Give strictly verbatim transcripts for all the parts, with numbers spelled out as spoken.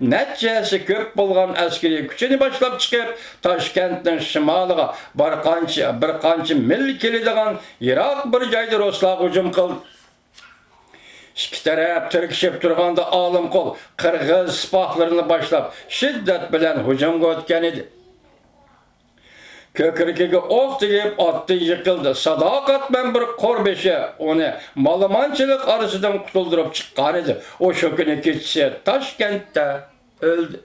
نەچچە ھەسسە كۆپ بولغان ئەسكىرىي كۈچىنى باشلاپ چىقىپ، تاشكەنتنىڭ شىمالىغا بىر قانچە، بىر قانچە مىل كېلىدىغان يىراق بىر جايدا رۇسلارغا ھۇجۇم قىلدى. ئىككى تەرەپ تىركىشىپ تۇرغاندا، ئالىمقۇل قىرغىز سىپاھلىرىنى باشلاپ، شىددەت بىلەن ھۇجۇمغا ئۆتكەن ئىدى. كۆكرىكىگە ئوق تېگىپ، ئاتتىن يىقىلدى. ساداقەتمەن بىر قۇربېشى ئۇنى مالىمانچىلىق ئارىسىدىن قۇتۇلدۇرۇپ چىققانىدى. ئۇ شۇ كۈنى كېچىسى تاشكەنتتە ئۆلدى.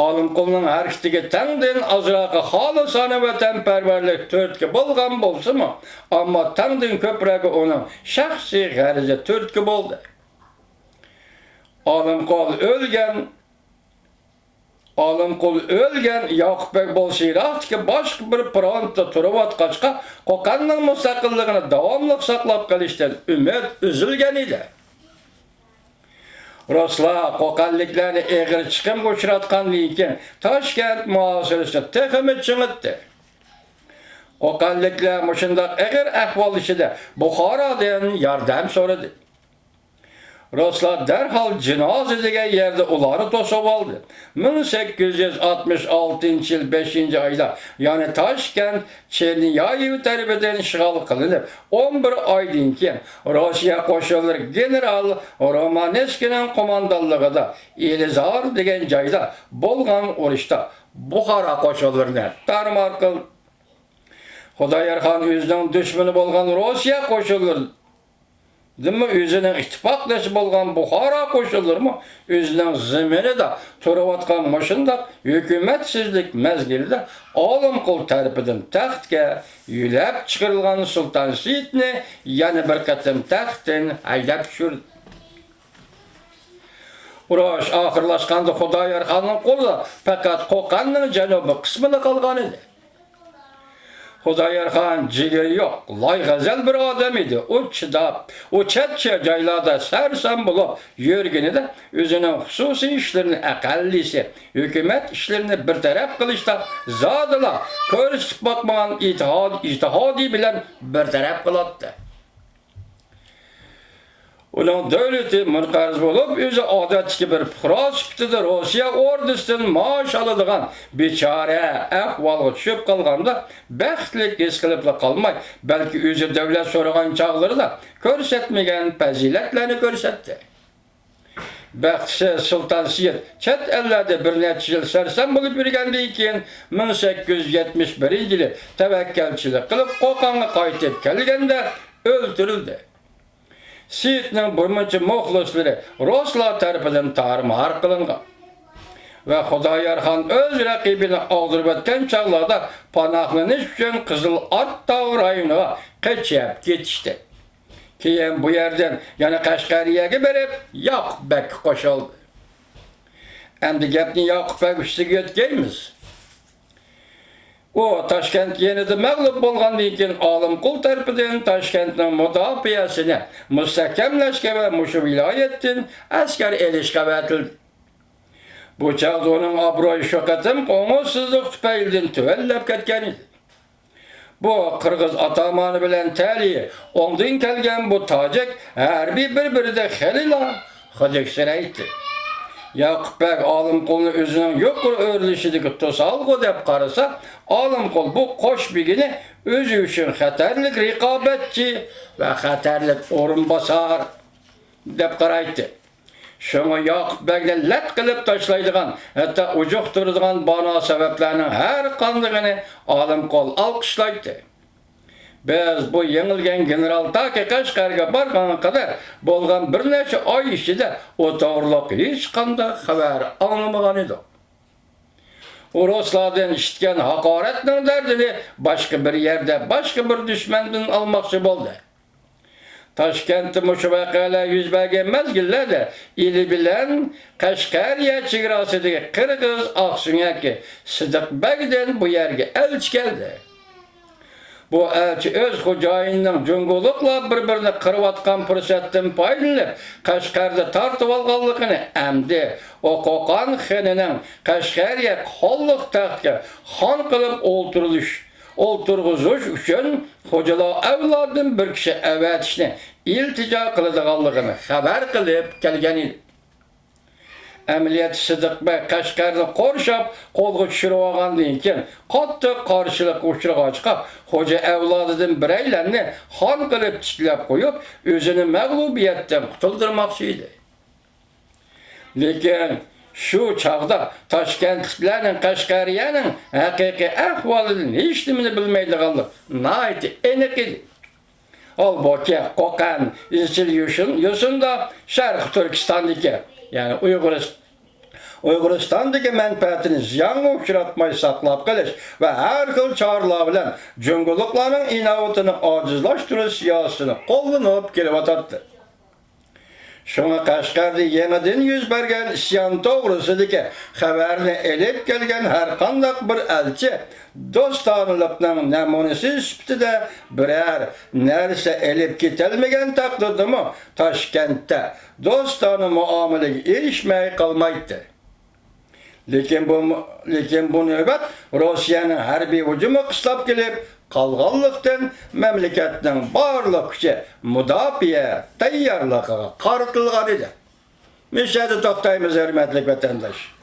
ئالىمقۇلنىڭ ھەرىكىتىگە تەڭدىن ئازراقى خالىسانە ۋەتەنپەرۋەرلىك تۈرتكە بولغان بولسىمۇ، ئەمما تەڭدىن كۆپرەكى ئۇنىڭ شەخسىي غەرىزى تۈرتكە بولدى. ئالىمقۇل ئۆلگەن ئالىمقۇل ئۆلگەن، ياقۇپ بەگ بولسا يىراقتىكى باشقا بىر فرونتتا تۇرۇۋاتقاچقا، قوقەننىڭ مۇستەقىللىقىنى داۋاملىق ساقلاپ قېلىشتىن ئۈمىد ئۈزۈلگەن ئىدى. رۇسلار قوقەنلىكلەرنى ئېغىر چىقىمغا ئۇچراتقاندىن كېيىن، تاشكەنت مۇھاسىرىسىنى تېخىمۇ چىڭىتتى. قوقەنلىكلەر مۇشۇنداق ئېغىر ئەھۋال ئىچىدە بۇخارادىن ياردەم سورىدى. رۇسلار دەرھال جىنازا دېگەن يەردە ئۇلارنى توسۇۋالدى. مىڭ سەككىز يۈز ئاتمىش ئالتىنچى يىل بەشىنچى ئايدا، يەنى تاشكەنت چېرنيايېۋ تەرىپىدىن ئىشغال قىلىنىپ، ئون بىر ئايدىن كېيىن روسىيە قوشۇنلىرى گېنېرال رومانسكىينىڭ قوماندانلىقىدا ئىلىزار دېگەن جايدا بولغان ئۇرۇشتا بۇخارا قوشۇنلىرىنى تارمار قىلدى. خۇدايارخان ئۆزىنىڭ دۈشمىنى بولغان روسىيە قوشۇنلىرى دىنمۇ ئۆزىنىڭ ئىتتىپاقدىشى بولغان بۇخارا قوشۇنلىرىمۇ ئۆزىنىڭ زېمىنىدا تۇرۇۋاتقان مۇشۇنداق ھۆكۈمەتسىزلىك مەزگىلىدە ئالىمقۇل تەرىپىدىن تەختكە يۆلەپ چىقىرىلغان سۇلتان سېيىتنى يەنە بىر قېتىم تەختتىن ھەيدەپ چۈشۈردى. ئۇرۇش ئاخىرلاشقاندا خۇدايارخاننىڭ قولىدا پەقەت قوقەننىڭ جەنۇبىي قىسمىلا قالغان ئىدى. خۇدايارخان جىگىرى يوق، لايغەزەل بىر ئادەم ئىدى. ئۇ چىداپ، ئۇ چەت-چەت جايلاردا سەرسان بولۇپ يۈرگىنىدە، ئۆزىنىڭ خۇسۇسىي ئىشلىرىنى ئەقەللىسى ھۆكۈمەت ئىشلىرىنى بىر تەرەپ قىلىشتا زادىلا كۆرسىتىپ باقمىغان ئىتتىھاد-، ئىجتىھادى بىلەن بىر تەرەپ قىلاتتى. ئۇنىڭ دۆلىتى مۇنقەرز بولۇپ، ئۆزى ئادەتتىكى بىر پۇقرا سۈپىتىدە روسىيە ئوردىسىدىن مائاش ئالىدىغان بىچارە ئەھۋالغا چۈشۈپ قالغاندا، بەختلىك ھېس قىلىپلا قالماي، بەلكى ئۆزى دۆلەت سورىغان چاغلىرىدا كۆرسەتمىگەن پەزىلەتلەرنى كۆرسەتتى. بەختسىز سۇلتان سېيىت چەت ئەللەردە بىر نەچچە يىل سەرسان بولۇپ يۈرگەندىن كېيىن، مىڭ سەككىز يۈز يەتمىش بىرىنچى يىلى تەۋەككەلچىلىك قىلىپ، قوقەنگە قايتىپ كەلگەندە ئۆلتۈرۈلدى. سېيىتنىڭ بىرمۇنچە مۇخلىسلىرى رۇسلار تەرىپىدىن تارمار قىلىنغان ۋە خۇدايارخان ئۆز رەقىبىنى ئاغدۇرۇۋەتكەن چاغلاردا پاناھلىنىش ئۈچۈن قىزىل ئات تاغ رايونىغا قېچىپ كېتىشتى. كېيىن بۇ يەردىن يەنە قەشقەرىيەگە بېرىپ، ياقۇپ بەگكە قوشۇلدى. ئەمدى گەپنى ياقۇپ بەگ ئۈستىگە يۆتكەيمىز. ئۇ تاشكەنت يېنىدا مەغلۇپ بولغاندىن كېيىن، ئالىمقۇل تەرىپىدىن تاشكەنتنىڭ مۇداپىئەسىنى مۇستەھكەملەشكە ۋە مۇشۇ ۋىلايەتتىن ئەسكەر ئېلىشقا ئەۋەتىلدى. بۇ چاغدا ئۇنىڭ ئابرۇيى شۇ قېتىمقى ئوڭۇشسىزلىق تۈپەيلىدىن تۆۋەنلەپ كەتكەن ئىدى. بۇ قىرغىز ئاتامانى بىلەن تەلىيى ئوڭدىن كەلگەن بۇ تاجىك ھەربىي بىر-بىرىدە خېلىلا خۇدۈكسىرەيتتى. ياقۇپ بەگ ئالىمقۇلنى ئۆزىنىڭ يۇقىرى ئۆرلىشىدىكى توسالغۇ دەپ قارىسا، ئالىمقۇل بۇ قوش بېگىنى ئۆزى ئۈچۈن خەتەرلىك رىقابەتچى ۋە خەتەرلىك ئورۇنباسار دەپ قارايتتى. شۇڭا ياقۇپ بەگنى لەت قىلىپ تاشلايدىغان، ھەتتا ئۇجۇقتۇرىدىغان بانا سەۋەبلەرنىڭ ھەر قاندىقىنى ئالىمقۇل ئالقىشلايتتى. بىز بۇ يېڭىلگەن گېنېرال تاكى قەشقەرگە بارغانغا قەدەر بولغان بىر نەچچە ئاي ئىچىدە ئۇ توغرۇلۇق ھېچقانداق خەۋەر ئاڭلىمىغان ئىدۇق. ئۇ رۇسلاردىن ئىشىتكەن ھاقارەتنىڭ دەردىنى باشقا بىر يەردە، باشقا بىر دۈشمەندىن ئالماقچى بولدى. تاشكەنتتە مۇشۇ ۋەقەلەر يۈز بەرگەن مەزگىللەردە ئىلى بىلەن قەشقەرىيە چېگراسىدىكى قىرغىز ئاقسۆڭەكى سىدىق بەگدىن بۇ يەرگە ئەلچى كەلدى. بۇ ئەلچى ئۆز خوجايىنىنىڭ جۇڭگولۇقلار بىر-بىرىنى قىرىۋاتقان پۇرسەتتىن پايدىلىنىپ، قەشقەردە تارتىۋالغانلىقىنى، ئەمدى ئۇ قوقان خېنىنىڭ قەشقەرىيە خانلىق تەختىگە خان قىلىپ ئولتۇرۇلۇش، ئولتۇرغۇزۇش ئۈچۈن خوجىلار ئەۋلادىدىن بىر كىشى ئەۋەتىشنى ئىلتىجا قىلىدىغانلىقىنى خەۋەر قىلىپ كەلگەن ئىدى. ئەمەلىيەتتە سىدىق بەگ قەشقەرنى قورشاپ، قولغا چۈشۈرۈۋالغاندىن كېيىن، قاتتىق قارشىلىققا ئۇچرىغاچقا، خوجا ئەۋلادىدىن بىرەيلەننى خان قىلىپ تىكلەپ قويۇپ، ئۆزىنى مەغلۇبىيەتتىن قۇتۇلدۇرماقچى ئىدى. لېكىن شۇ چاغدا تاشكەنتلىكلەرنىڭ قەشقەرىيەنىڭ ھەقىقىي ئەھۋالىدىن ھېچنېمىنى بىلمەيدىغانلىقى ناھايىتى ئېنىق ئىدى. ھالبۇكى، قوقەن ئىزچىل يوشۇن-، يوسۇندا شەرقىي تۈركىستاندىكى، يەنى ئۇيغۇرىس-، ئۇيغۇرىستاندىكى مەنپەئەتىنى زىيانغا ئۇچراتماي ساقلاپ قېلىش ۋە ھەر خىل چارىلەر بىلەن جۇڭگولۇقلارنىڭ ئىناۋىتىنى ئاجىزلاشتۇرۇش سىياسىتىنى قوللىنىپ كېلىۋاتاتتى. شۇڭا قەشقەردە يېڭىدىن يۈز بەرگەن ئىسيان توغرىسىدىكى خەۋەرنى ئېلىپ كەلگەن ھەرقانداق بىر ئەلچى دوستانىلىقنىڭ نەمۇنىسى سۈپىتىدە بىرەر نەرسە ئېلىپ كېتەلمىگەن تەقدىردىمۇ، تاشكەنتتە دوستانە مۇئامىلىگە ئېرىشمەي قالمايتتى. لېكىن بۇ، لېكىن بۇ نۆۋەت روسىيەنىڭ ھەربىي ھۇجۇمى قىستاپ كېلىپ قالغانلىقتىن، مەملىكەتنىڭ بارلىق كۈچى مۇداپىئە تەييارلىقىغا قارىتىلغان ئىدى. مۇشۇ يەردە توختايمىز، ھۆرمەتلىك ۋەتەنداش.